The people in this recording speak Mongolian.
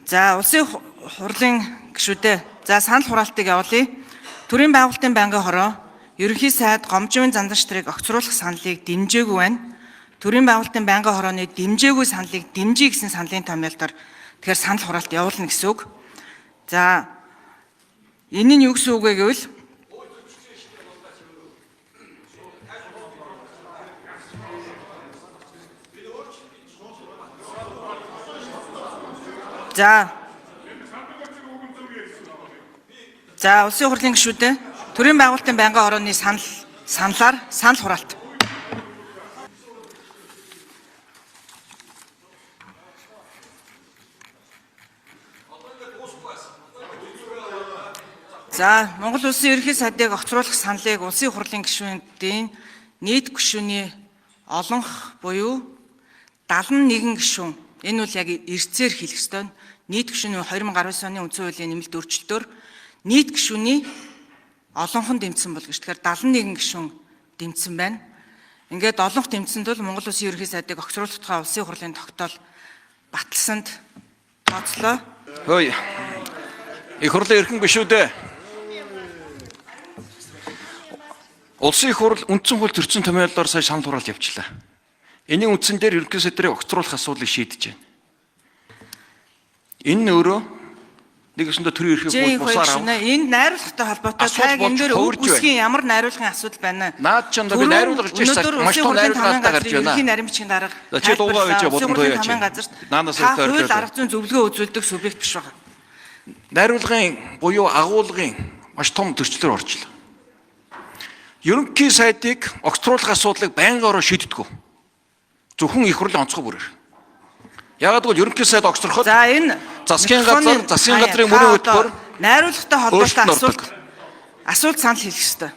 За улсын хурлын гишүүдээ за санал хураалтыг явуулъя. Төрийн байгуулалтын байнгын хороо ерөнхий сайд Гомжийн Занданштрыг огцруулах саналыг дэмжээгүй байна. Төрийн байгуулалтын байнгын хорооны дэмжээгүй саналыг дэмжиж гэсэн саналын томьёолтоор тэгэхээр санал хураалт явуулна гэсэн үг. За энэ нь юу гэсэн үг вэ гэвэл за За улсын хурлын гишүүдээ төрийн байгуулалтын байнгын хорооны санал саналаар санал хураалт. За Монгол Улсын ерөнхий сайдыг огцруулах саналыг улсын хурлын гишүүнүүдийн нийт гишүүний олонх буюу 71 гишүүн энэ бол яг эрцээр хэлэх ёстой. Нийт гишүүний 2019 оны үндсэн хуулийн нэмэлт өөрчлөлтөөр нийт гишүүний олонхон дэмжсэн бол гэж. Тэгэхээр 71 гишүүн дэмжсэн байна. Ингээд олонх дэмжсэн тул Монгол Улсын ерөнхий сайдыг огцруулах тухай улсын хурлын тогтоол баталсанд тооцлоо. Хөөе. Их хурлын эрхэм гишүүдээ. Улсын их хурл үндсэн хууль төрсөн томьёолоор сая санал хураалт явуулчлаа. Энийн үндсэн дээр ерөнхий сайдрыг огцруулах асуудлыг шийдэж байна. Энэ нь өөрөө нэг өсөндөө төрийн эрхийг Жин бусаар авах. гишүүнээ энд найруулгатай холбоотой Асуудал таг болж энэ дээр үг хуурж байна. үсгийн ямар найруулгын асуудал байна? Наад ч юм да би найруулга гарч ирсэн. Өнөөдөр Маш улсын том хурлын найруулга тамийн алдаа гарч газрын байна. ерөнхий нарийн бичгийн дарга. За, чи дуугаа гэж тайлбарлаа. бодон Улсын хурлын туяа чи. тамийн газарт Наанаас та өртөө хууль орхиод. арга зүйн зөвлөгөө үзүүлдэг субъект биш байгаа. Найруулгын буюу агуулгын маш том зөрчлөөр орчлоо. Ерөнхий сайдыг огцруулах асуудлыг байнгын ороо шийддэг. Зөвхөн их хурлын онцгой бүрээр. Яагаад гэвэл ерөнхий сайд огцроход За энэ Засгийн микрофоны газар, засгийн хаяа, газрын та мөрийн одоо хөтөлбөр найруулгатай холбоотой өөрчлөлт асуулт ордог. асуулт санал хэлэх ёстой.